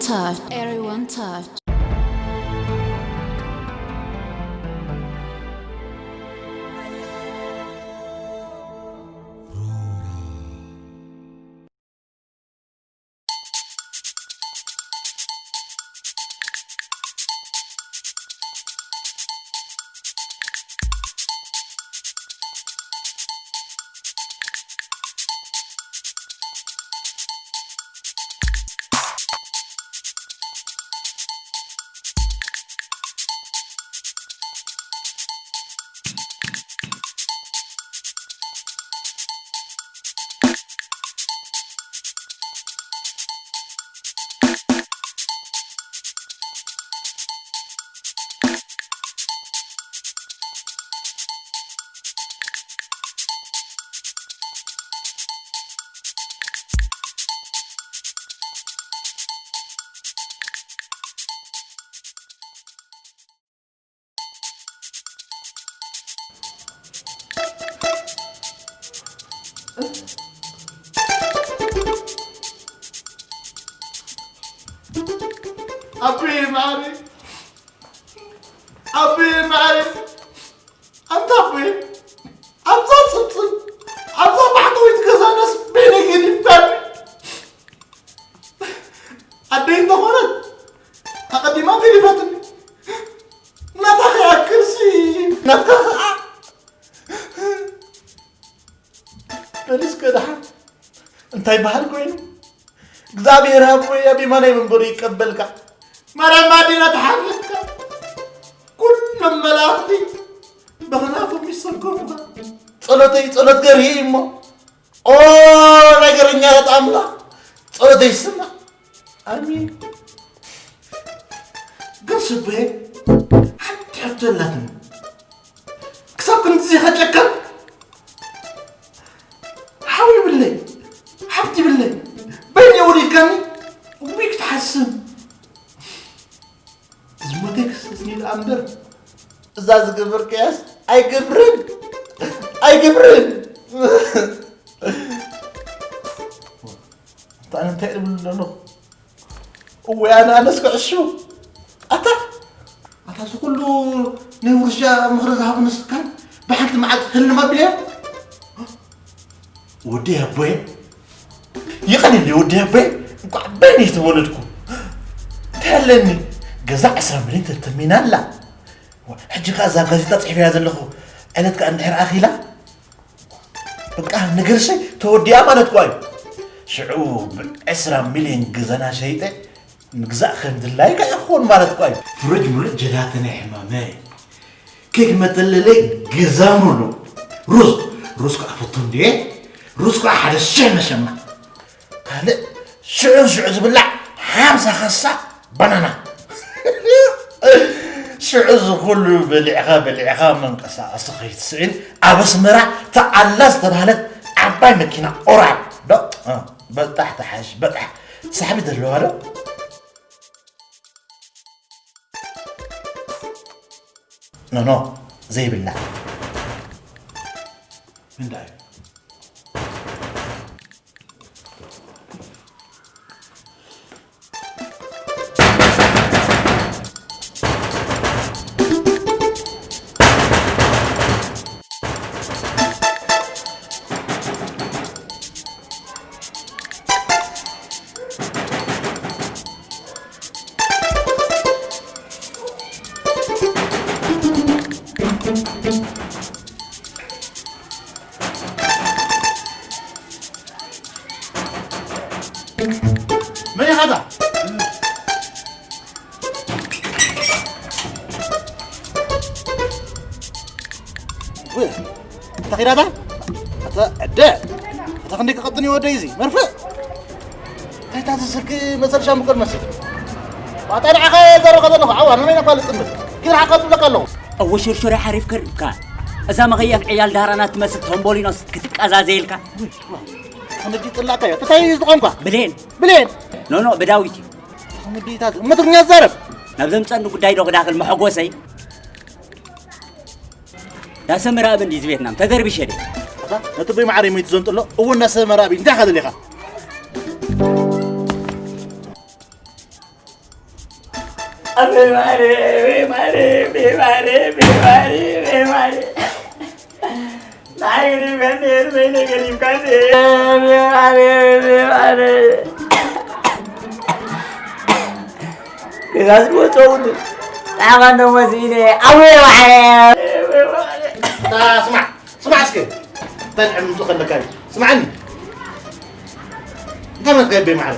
Touch. Everyone touch. ኣቦየ ማዕረ፣ ኣቦየ ማዕረ፣ ኣንታ ኣቦየ፣ ኣብዛ ጽብጽብ፣ ኣብዛ ባሕታዊት ገዛናስ በይነይ ገዲፍካኒ። ኣደይ እንተኾነት ኣቐዲማ ገዲፋትኒ። ናታ ክኣክልሲ፣ ናታ ኸኣ በልስ ከድሓን እንታይ በሃል ኮይኑ? እግዚኣብሔር ኣቦይ ኣብ የማናይ መንበሩ ይቀበልካ። ማርያም ኣዴና ትሓልፍካ። ኩሎም መላእኽቲ ብኽናፎም ይሰጎሙኻ። ጸሎተይ ጸሎት ገርሂ እዩ እሞ፣ ኦ ነገረኛታት ኣምላኽ፣ ጸሎተይ ይስማዕ። ኣሜን። ግን ስቡሄ ሓንቲ ሕቶ ኣላትኒ። ክሳብ ክንድዚ ኸጨከን ሓው ይብለይ፣ ሓብቲ ይብለይ፣ በይነ ወዲድካኒ እዊ ክትሓስብ። ዝሞተይ ክስስኒ ደኣ እምበር፣ እዛ ዝገበርካያስ ኣይገብርን፣ ኣይገብርን። እንታይ እንታይ እብል ኣለኹ? እወ፣ ኣነ ኣነስ ክዕሹ። ኣታ፣ ኣታ፣ እዚ ኩሉ ናይ ውርሻ ምኽሪ ዝሃቡንስ ካን ብሓንቲ መዓልቲ ህልም ኣቢለዮ? ወዲ ኣቦየ፣ ይቐንየለይ ወዲ ኣቦየ፣ እንቋዕ በይነይ ተወለድኩ። እንታይ ኣለኒ? ገዛ ዕስራ ሚልዮን ተተሚና ኣላ። ሕጂ ከኣ እዛ ጋዜጣ ጽሒፈያ ዘለኹ ዕለት ከኣ እንድሕር ኣኺላ፣ በቃ ነገርሰይ ተወዲኣ ማለት እኳ እዩ። ሽዑ ብዕስራ ሚልዮን ገዛና ሸይጠ ምግዛእ ከም ድላይካ ይኾን ማለት እኳ እዩ። ፍርጅ ሙሉእ ጀላተና ሕማመይ። ኬክ መጠለለይ ገዛ ሙሉ። ሩዝ፣ ሩዝ ከዓ ፈቱ እንዴ? ሩዝ ከዓ ሓደ ሽሕ መሸማ። ካልእ ሽዑ ሽዑ ዝብላዕ ሓምሳ ካሳ ባናና። ሽዑ እዚ ኩሉ በሊዕኻ በሊዕኻ መንቀሳቐሲ ከይትስእን ኣብ ኣስመራ ተኣላ ዝተባህለት ዓባይ መኪና ኦራል ዶ? እ፣ በጣሕ ተሓሽ፣ በጣሕ ሳሕቢ ዘለዋ ዶ? ኖ፣ ኖ፣ ዘይብላ። እንታይ? መን ኢኻ እታ? ወይ፣ እታ ኺዳታ? እታ ዕደ? እታ ክንደይ ክቐጥን እዩ ወደይ እዚ? መርፍእ? እንታይ እታ ዝስልኪ መሰል ሻምበቆ ዝመስል? ዋጣ ንዓኻ ዘረኸ ዘለኹ፣ ዓዋ፣ ንመን እኳ ልጥምት? ኪድ ሓቃ ዝብለካ ኣለኹ። እወ ሽርሽር ሓሪፍ ከሪብካ። እዛ መኸየፍ ዕያል ዳህራና ትመስል ተምቦሊኖስ ክትቃዛዘየልካ። ወይ፣ ዋ፣ ከምዚ ጥላእካ እያ። እንታይ እዩ ዝኾንኳ? ብሌን። ብሌን? ኖ፣ ኖ፣ ብዳዊት እዩ። ከምዚ እታ እሞ ትግርኛ ዝዛረብ? ናብ ዘምጸኒ ጉዳይ ዶ ክዳኽል መሐጎሰይ? ዳሰ ምራብ እንዲ ዝቤትና ተደርቢሸ ደ። ኣታ፣ ነቲ ቦይ ማዕረ ሞይቱ ዘንጥሎ፣ እወ፣ ዳሰ ምራብ እንታይ ኸደል ኢኻ? ኣበይ ማሬ፣ ኣበይ ማሬ፣ ኣበይ ማሬ፣ ኣበይ ማሬ፣ ኣበይ ማሬ። ንዓይ ግን ይበል ነይሩ፣ በይነይ ገዲፍካኒ። ኣበይ ማሬ፣ ኣበይ ማሬ። ገዛስ ዝወጾ ውዱ። ንዓኻ እንዶ መሲለ፣ ኣበይ ማሬ፣ ኣበይ ማሬ። ስማዕ፣ ስማዕ እስከ። እንታይ ጥዕምቱ ከለካ እዩ? ስማዕኒ። እንታይ ማለት ከበይ ማዕረ?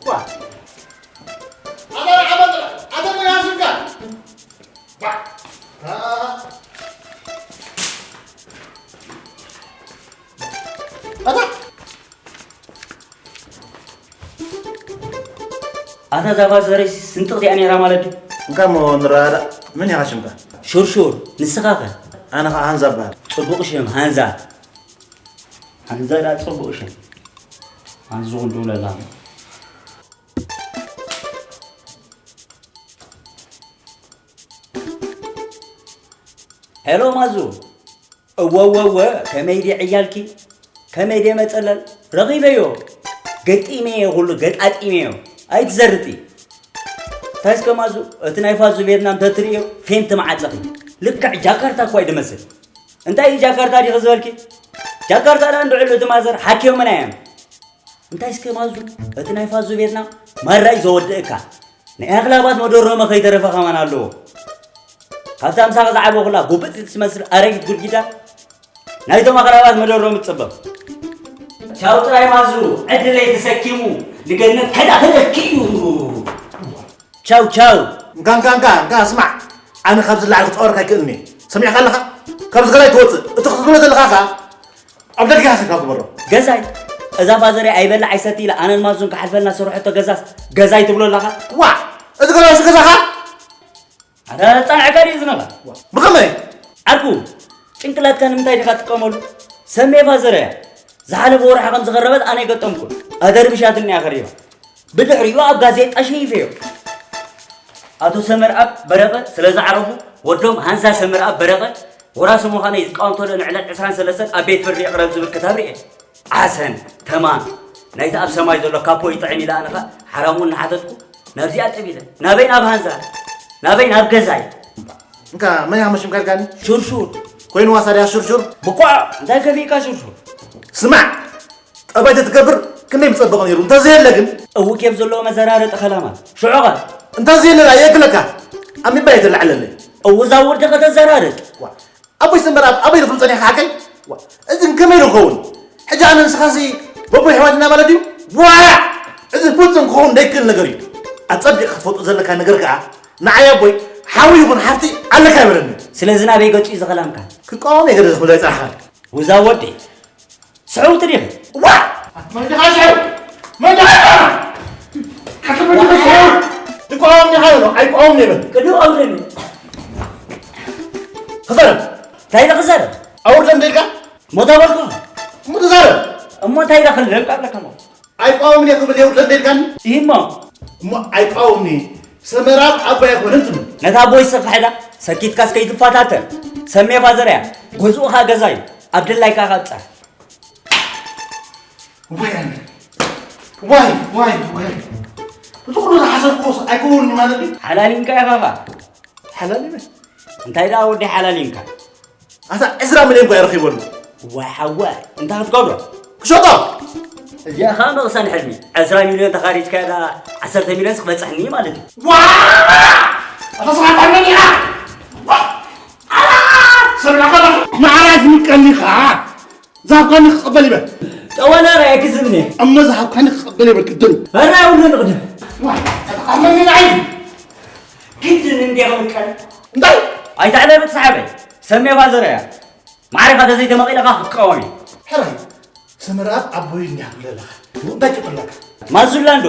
ዋ። ኣታ፣ ኣታ፣ ኣታ፣ ምን ያስንካ? ዋ። አ። ኣታ። ኣታ ዛፋ ዘረይ ስንጥቕቲ እያ ነይራ ማለት ድዩ? እንካ እሞ ንረዳእ። መን ኢኻ ሽምካ? ሹርሹር፣ ንስኻ ኸ? ኣነ ኸዓ ሃንዛ እበሃል። ጽቡቕ ሽም፣ ሃንዛ። ሃንዛ ደኣ ጽቡቕ ሽም። ሃንዙ ክንድውለላ። ሄሎ ማዙ። እወ፣ እወ፣ እወ፣ ከመይ ድየ ዕያልኪ? ከመይ ድየ መጸለል? ረኺበዮ። ገጢመዮ ኩሉ፣ ገጣጢመዮ። ኣይትዘርጢ። እንታይ እስከ ማዙ፣ እቲ ናይ ፋዙ ቬትናም ተትርእዮ፣ ፌንት መዓጸኺ። ልክዕ ጃካርታ እኳ እዩ ድመስል። እንታይ እዩ ጃካርታ ዲኺ ዝበልኪ? ጃካርታ ደኣ እንድዕሉ እቲ ማዘር ሓኪዮምና እዮም። እንታይ እስከ ማዙ፣ እቲ ናይ ፋዙ ቬትናም ማራ እዩ ዘወድእካ። ናይ ኣኽላባት መደሮመ ከይተረፈ ከማን ኣለዎ። ካብታ ምሳኺ ዝዓበኹላ ጉብጥ ትመስል ኣረጊት ጉድጊዳ፣ ናይቶም ኣኽላባት መደሮም ትጽበብ። ቻው ጥራይ ማዙ፣ ዕድለይ ተሰኪሙ ንገነት ከዳኽለኪ እዩ። ቻው፣ ቻው። እንካ፣ እንካ፣ እንካ፣ እንካ፣ ስማዕ። ኣነ ካብዚ ላዕሊ ክጻወረካ ኣይክእልን እየ። ሰሚዕካ ኣለኻ? ካብዚ ገዛይ ትወጽእ። እቲ ክትብሎ ዘለኻ ከኣ ኣብ ደገ ሃሰካ ግበሮ። ገዛይ? እዛ ፋዘረይ ኣይበልዕ ኣይሰቲ ኢላ ኣነን ማዙን ክሓልፈልና ዝሰርሐቶ ገዛስ ገዛይ ትብሎ ኣለኻ? ዋዕ! እዚ ገዛስ ገዛኻ? ኣታ ጸንዕካ ድዩ ዝነኻ? ብኸመይ? ዓርኩ፣ ጭንቅላትካ ንምንታይ ዲኻ ትጥቀመሉ? ሰሜ ፋዘረያ። ዝሓለፈ ወርሒ ከም ዝኸረበት ኣነ ኣይገጠምኩን። ኣደርብሻትኒ እያ ከሪባ። ብድሕሪኡ ኣብ ጋዜጣ ሸይፈዮ። ኣቶ ሰመርኣብ በረቐ ስለ ዝዓረፉ፣ ወዶም ሃንሳ ሰመርኣብ በረቐ ወራሲ ምዃነይ ዝቃወም ተሎ ንዕለት ዕስራን ሰለስተን ኣብ ቤት ፍርዲ ይቕረብ ዝብል ክታብ ርኤ። ዓሰን፣ ተማን፣ ናይቲ ኣብ ሰማይ ዘሎ ካፖ ይጥዕም ኢለ ኣነ ኸኣ ሓራምኡ እናሓተትኩ ናብዚኣ ጠቢለ። ናበይ? ናብ ሃንሳ። ናበይ? ናብ ገዛይ። እንካ፣ መን ኢኻ መሽምካ ኢልካኒ? ሹርሹር። ኮይኑ ዋሳድያ ሹርሹር? ብኳዕ፣ እንታይ ከፊእካ ሹርሹር? ስማዕ! ጠባይ ተትገብር ክንደይ ምጸበቐ ነይሩ። እንተዘየለ ግን? እው ኬፍ ዘለዎ መዘራረጢ ከላማት። ሽዑ ኸ? እንተዘየለ ደኣ የእክለካ። ኣሚባ እየ ተላዕለለይ። እው እዛ ወዲ ከተዘራርጥ። ዋ፣ ኣቦይ ሰመር ኣብ ኣበይ ዝፍሉ ጸኒሕካ ሓቀይ? ዋ፣ እዚ ከመይ ኢሉ ክኸውን? ሕጂ ኣነ ንስኻሲ በቦ ኣሕዋት ኢና ማለት ድዩ? ዋያ! እዚ ፍጹም ክኸውን ዘይክእል ነገር እዩ። ኣጸቢቕካ ክትፈልጦ ዘለካ ነገር ከኣ ንዓይ ኣቦይ ሓው ይኹን ሓፍቲ ኣለካ ኣይበለኒ። ስለዚ ናበይ ገጹ እዩ ዝኸላምካ? ክቃወም እየ ገለ ዝኽእል ኣይጸናሕካን። ውዛ ወዲ፣ ስሕውቲ ዲኺ? ዋ! መን ዲኻ ስሕው? መን ዲኻ ስሕው? ኣታ መን ዲኻ ስሕው? ትቃወም ዲኻ ይብሎ፣ ኣይቃወም ይብል። ቅድም ኣውርደኒ። ተዛረብ። እንታይ ኢለ ክዛረብ? ኣውርደኒ ደልካ? ሞታ በልኩ። እሞ ተዛረብ። እሞ እንታይ ኢለ ክልም? ኣብለካ እሞ። ኣይቃወምን እየ ክብል የውርደኒ ደልካኒ? ይህሞ። እሞ ኣይቃወምን እየ። ሰመራብ ኣቦይ ኣይኮነን ትብል። ነታ ኣቦይ ስኻ ሕዳ፣ ሰኪትካስ ከይትፈታተን። ሰሜ ፋዘርያ፣ ገዝኡ ኸኣ ገዛዩ። ኣብ ድላይካ ኸኣ ብጻሕ። ዋይ ኣነ። ዋይ፣ ዋይ፣ ዋይ። እቲ ኩሉ ዝሓሰብኩዎስ ኣይከውንን'ዩ ማለት ድዩ? ሓላሊንካ ኢኻ ኸኣ። ሓላሊነ? እንታይ ደኣ ወዲ ሓላሊንካ? ኣታ ዕስራ ሚልዮን እኳ እየ ረኺበሉ። ዋይ ሓወይ፣ እንታይ ክትገብሮ? ክሸጦ። እዚኣ ኸኣ መቕሰን ሕልሚ። ዕስራ ሚልዮን ተኻሪጅካያ ደኣ ዓሰርተ ሚልዮንስ ክበጽሕኒ ማለት እዩ። ዋ! ኣታ ስራሕ ታመን ኢኻ? ዋ! ኣላ! ሰብላኻ መዓራት ምቀሊኻ። ዛብካኒ ክቕበል ይበል። ጠወለ ራእየ ክዝብኒ። እሞ ዛብካኒ ክቕበል ይበል ግድን። ራእየ ውነ ንቕድም። ዋ፣ ተተቓመኒ ንዓይ። ግድን እንዲያ ምቀል። እንታይ? ኣይተዕለብጥ ሰሓበይ። ሰሜ ፋዘርያ። ማዕሪኻ ተዘይተመቒለኻ ክቃወም እዩ። ሕራይ፣ ሰመርኣብ ኣቦይ እንዲያ ትብል ኣለኻ። እንታይ ትብል ኣለካ? ማዙላ እንዶ፣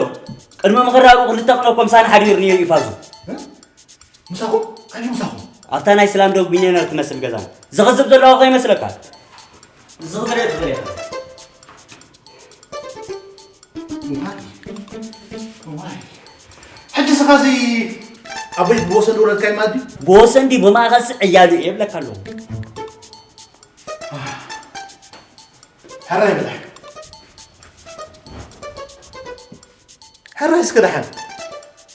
ቅድሚ ምኽራቡ ክልተ ቅነ ኮምሳን ሓዲሩ ነይሩ እዩ ፋዙ። እ? ምሳኹም? ኣዩ ምሳኹም? ኣብታ ናይ ስላም ዶግ ቢልዮነር ትመስል ገዛና። ዝኽዝብ ዘለዋ ከይመስለካ። ዝኽትሪኦ ትኽእል ኢኻ። እዋይ። እዋይ። ሕጂ ስኻሲ ኣቦይ ብወሰን ውረድካ ይማዲ? ብወሰን ድዩ ብማእኸልሲ ዕያሉ እየ እብለካ ኣለኹ። ሕራይ ብላዕ። ሕራይ እስከ ደሓን።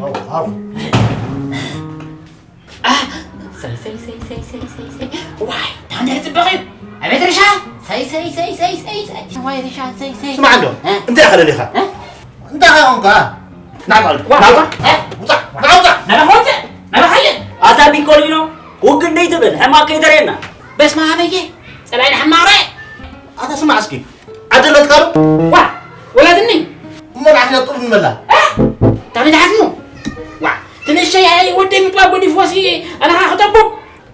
ኣው ኣው ሰይ ሰይ ሰይ ሰይ ሰይ ሰይ ሰይ ሰይ። ዋይ፣ እንታይ ጽባቐ እዩ። ኣቤት ርሻ። ሰይ ሰይ ሰይ ሰይ ሰይ ሰይ። ዋይ ርሻ፣ ሰይ ሰይ። ስማዕ እንዶ፣ እ? እንታይ ኢኻ ደሊኻ? እ? እንታይ ኢኻ ኾንካ? ናብታ፣ ዋ፣ ናብታ፣ እ? ውጻእ፣ ናብታ። ናብታ ውጻእ፣ ናብታ ኸይድ። ኣታ ቢኮሊኖ፣ ውግእ እንደይትብል፣ ሕማቕ ከይተርእየና። በስመ ኣብ እየ፣ ጸላኢ ንሕማቕ ርኣየ። ኣታ ስማዕ እስኪ፣ ዓዲ ኣለትካ ዶ? ዋ፣ ወላትኒ። እሞ ንዓኺ ጡብ ንመላ። እ? ታበይ ትሓስሙ? ዋ፣ ትንሸይ ወደይ ምጥባብ ገዲፍዎሲ፣ ኣነ ኸኣ ክጠቡ?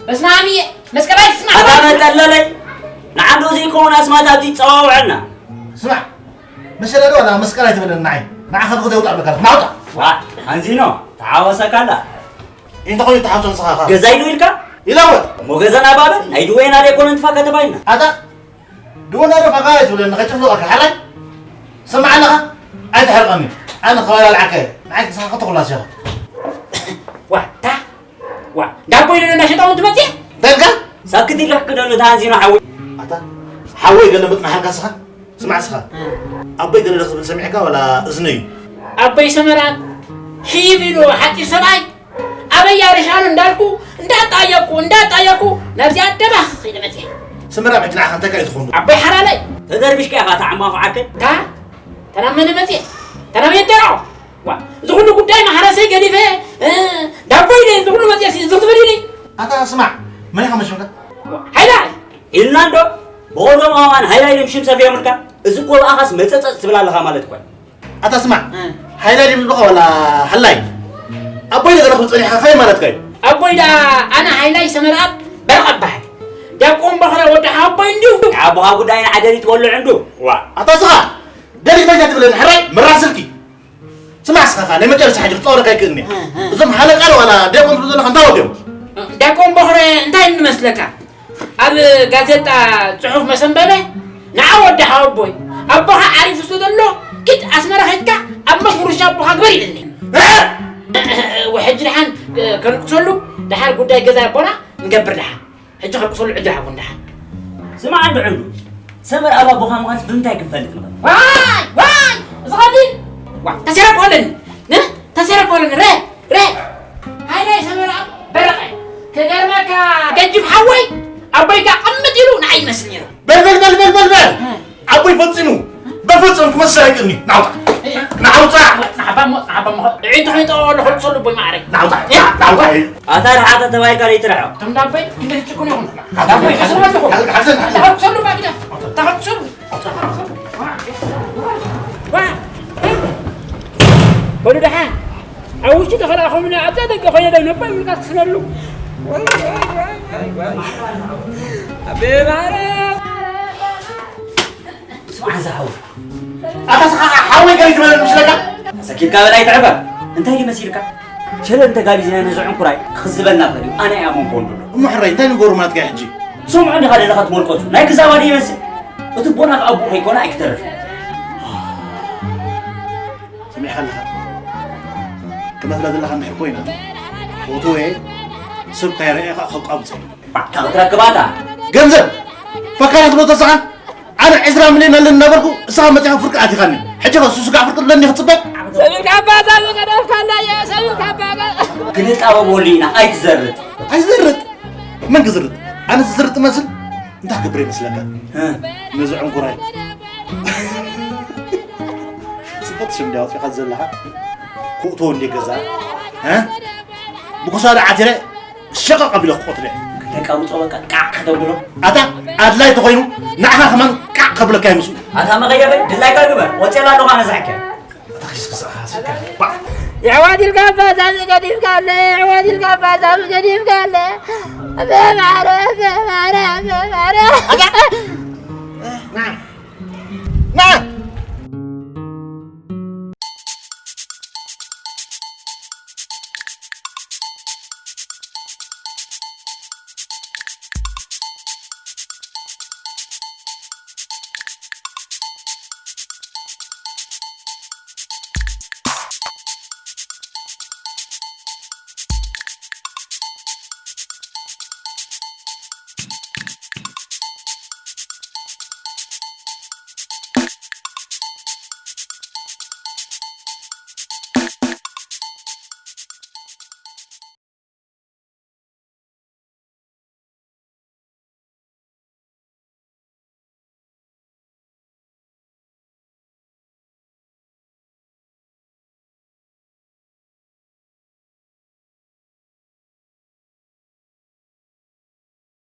በስመ ኣብ እየ፣ መስቀል ኣይትስማዕ። ኣታ መጠለለይ፣ ንዓንዶ ዘይከውን ኣስማት ኣብዚ ይጸዋውዐና። ስማዕ፣ መሸለ ዶ ዋላ መስቀል ኣይትበለኒ ንዓይ። ንዓኻ ትኹ ዘውጣ ኣለካ። ናውጣ። ዋ፣ ኣንዚኖ፣ ተሓወሰካ ኣላ። እንተ ኾይኑ ተሓውሶ ንስኻ ኸኣ። ገዛይ ዶ ኢልካ? ኢላወ። እሞ ገዛና ባበን፣ ናይ ድወና ዶ ኣይኮነን ትፋካ ተባይና? ኣታ፣ ድወና ዶ ፋካ ኣይትብለኒ፣ ከጭፍልቐካ፣ ሓራይ? ስማዕ ኣለኻ? ኣይትሕርቐኒ። ኣነ ከባቢ ኣልዓካ እየ። ንዓይ ክሳኻ ከተኹላስ ኢኻ። ዋ፣ ታ ዋ፣ ዳቦ ኢሉ እንዳሸጠ እውን ትመጽእ? እንታይ ኢልካ? ሳክት ኢልካ ክደሉ ተሃንዚኖ ሓወይ። ኣታ፣ ሓወይ ገለ ምጥናሓልካ ስኻ? ስማዕ ስኻ። ኣቦይ ገለ ዝብል ሰሚዕካ ዋላ እዝነይ እዩ? ኣቦይ ሰመራ፣ ሕይብ ኢሉ ሓጺር ሰብኣይ፣ ኣበይ ኣርሻኑ እንዳልኩ፣ እንዳጣየኩ፣ እንዳጣየኩ፣ ናብዚኣ ደባኽ ኢለ መጽእ። ሰመራ፣ ሕጂ ንዓኻ እንታይ ከ እዩ ዝኾኑ? ኣቦይ ሓላለይ። ተደርቢሽካ ኢኻ፣ እታ ዕማኹ ዓርከይ። እታ፣ እታ ናብ መን መጽእ? እታ ናብ የደርዖ? ዋ፣ እዚ ኩሉ ጉዳይ ማሕረሰይ ገዲፈ፣ እ፣ ዳቦ ኢለ እዚ ኩሉ መፅኤ እዚ ክትብል ኢለ። ኣታ ስማዕ፣ መን ኢኻ መሽምካ? ዋ፣ ሃይላይ! ኢልና እንዶ፣ ብቐደም ኣዋን ሃይላይ ኢሎም ሽም ሰፊዮምልካ፣ እዚ እኮ ብኣኻስ መፀፀፅ ትብል ኣለኻ ማለት እኮ። ኣታ ስማዕ፣ እ። ሃይላይ ድምፅኻ ዋላ ሃላይ? ኣቦይ ነገር ክብል ፀኒሕካ ከመይ ማለትካ እዩ? ኣቦይ ደኣ ኣነ ሃይላይ ሰመርኣብ በረቐ እበሃል። ዲያቆን በኽረ ወዲ ሓቦይ እንዲሁ። ኣቦኻ ጉዳይ ንዓደሪ ትበልዕ እንዱ። ዋ። ኣታ ስኻ፣ ደሊክ መጃ ትብለኒ ሕራይ መራስልኪ። ስማዕ እስኻ፣ ናይ መጨረሻ ሕጂ ክጻወረካ ኣይክእልን እየ። እ፣ እ። እዞም ሃለቃ ዶ ዋላ ዲያቆን ትብሉ ዘለኻ እንታይ ወዲኦም? ዲያቆን በኽረ እንታይ እንመስለካ? ኣብ ጋዜጣ ጽሑፍ መሰንበበ፣ ንዓ ወዲ ሓወቦይ፣ ኣቦኻ ዓሪፉ ስለ ዘሎ፣ ኪድ ኣስመራ ኸድካ ኣብ መሽ ውርሻ ኣቦኻ ግበር ኢልኒ። እ? ወሕጂ ደሓን ከንቅሰሉ፣ ደሓር ጉዳይ ገዛ ኣቦና ንገብር ደሓን። ሕጂ ከብቅሰሉ ዕድል ሃቡ እንድሓን። ስማዕ እንዶ ዕንዱ፣ ሰመር ኣብ ኣቦኻ ምዃንስ ብምንታይ ክንፈልጥ ንኽእል? ዋይ! ዋይ! እዚ ኸዲ! ዋ፣ ተሰረቅ ሆለኒ! ን? ተሰረቅ ሆለኒ! ረ! ረ! ሃይላይ ሰመር ኣብ በረቐ! ክገርመካ ገጅፍ ሓወይ፣ ኣቦይካ ቅምጥ ኢሉ ንዓይ ይመስል ነይሩ። በል፣ በል፣ በል፣ በል፣ በል፣ በል! እ። ኣቦይ ፈጺሙ! በፍጹም ክመስል ኣይክእልኒ! ናውጣ! እ። ናውጣ! ናውጣ! ኣባ ሞ-፣ ኣባ ሞ-፣ ጥዒት ሒጦ ለኸልሰሉ ቦይ ማዕረይ። ናውጣ፣ ናውጣ። ኣታ ርሓተ ተባይ ካልእ ይትርሖ። እቶም ዳቦይ ክንደይ ትጭኩን ይኹን? ዳቦይ ሓስብ ኣለኹ። ሓስብ፣ ሓስብ፣ ሓስብ። ተኸልሰሉ ባግዳ። ተኸልሰሉ። ተኸልሰሉ። ዋ፣ ዋ። በሉ ደሓን። ኣብ ውሽጢ ተኸላኸሉና፣ ኣብዛ ደገ ኮይነ ደም ነባ ምልካት ክስነሉ። ኣቤ ማረ። ስምዓ ዝሓወይ። ኣታ ስኻ ሓወይ ገለ ዝበለ ምስለካ? ሰኪትካ በላይ ትዕፈር። እንታይ ድዩ መሲልካ? ሸለል እንተጋቢዝና ነዚ ዕንኩራይ ክኽዝበና ፈርዩ ኣነ እያ መንኮን ዘሎ። እሞ ሕራይ እንታይ ንገሩ ማትካ ሕጂ? ትሰምዖ እንዲኻ ዘለኻ ትሞልቆሱ። ናይ ክዛባ ድዩ ይመስል? እቲ ቦና ከኣ ኣቦ ከይኮነ ኣይክተርፍን። ሰሚዕካ ኣለኻ? ክመስላ ዘለኻ እንድሕር ኮይና፣ ፎቶዬ ሰብ ከይረኣየ ከኣ ከቋምጾ። ባዕታ ክትረክባ እታ። ገንዘብ! ፈካራት ሞተስኻ? ኣነ ዕስራ ሚልዮን ኣለኒ እናበልኩ፣ እስኻ መጺኻ ፍርቂ ኣቲኻኒ። ሕጂ ኸ እሱ ስጋዕ ፍርቂ ኣለኒ ክጽበ? ሰሚዕካ ኣባታ ዝገደፍካላ እየ፣ ሰሚዕካ ኣባታ። ክንጣበበሉ ኢና፣ ኣይትዘርጥ። ኣይዝርጥ? መን ክዝርጥ? ኣነ ዝዝርጥ እመስል? እንታይ ክገብር ይመስለካ? እ። ነዚ ዕንኩራይ። ጽቡቕ ሽም ድያ ኣውጺኻ ዘለኻ? ክእትዎ እንዴ ገዛ? እ? ብክሳዱ ዓቲረ ሸቐቕ ኣቢለ ክቆትሎ እየ። ከተቃምጾ በቃ ቃዕ ከተብሎ። ኣታ ኣድላይ ተኾይኑ ንዓኻ ከማን ቃዕ ከብለካ ይመስሉ። ኣታ መቐየፈ ድላይካ ግበር። ወጼላ ኣለኹ ኣነ ዛሕከ። ኣታ ኪስ ክስኻ ስልካ። ባ- የሕዋት ኢልካ ባዛም ገዲፍካ ኣለ፣ የሕዋት ኢልካ ባዛም ገዲፍካ ኣለ። ኣበ ማረ፣ ኣበ ማረ፣ ኣበ ማረ። ኣታ- ና፣ ና።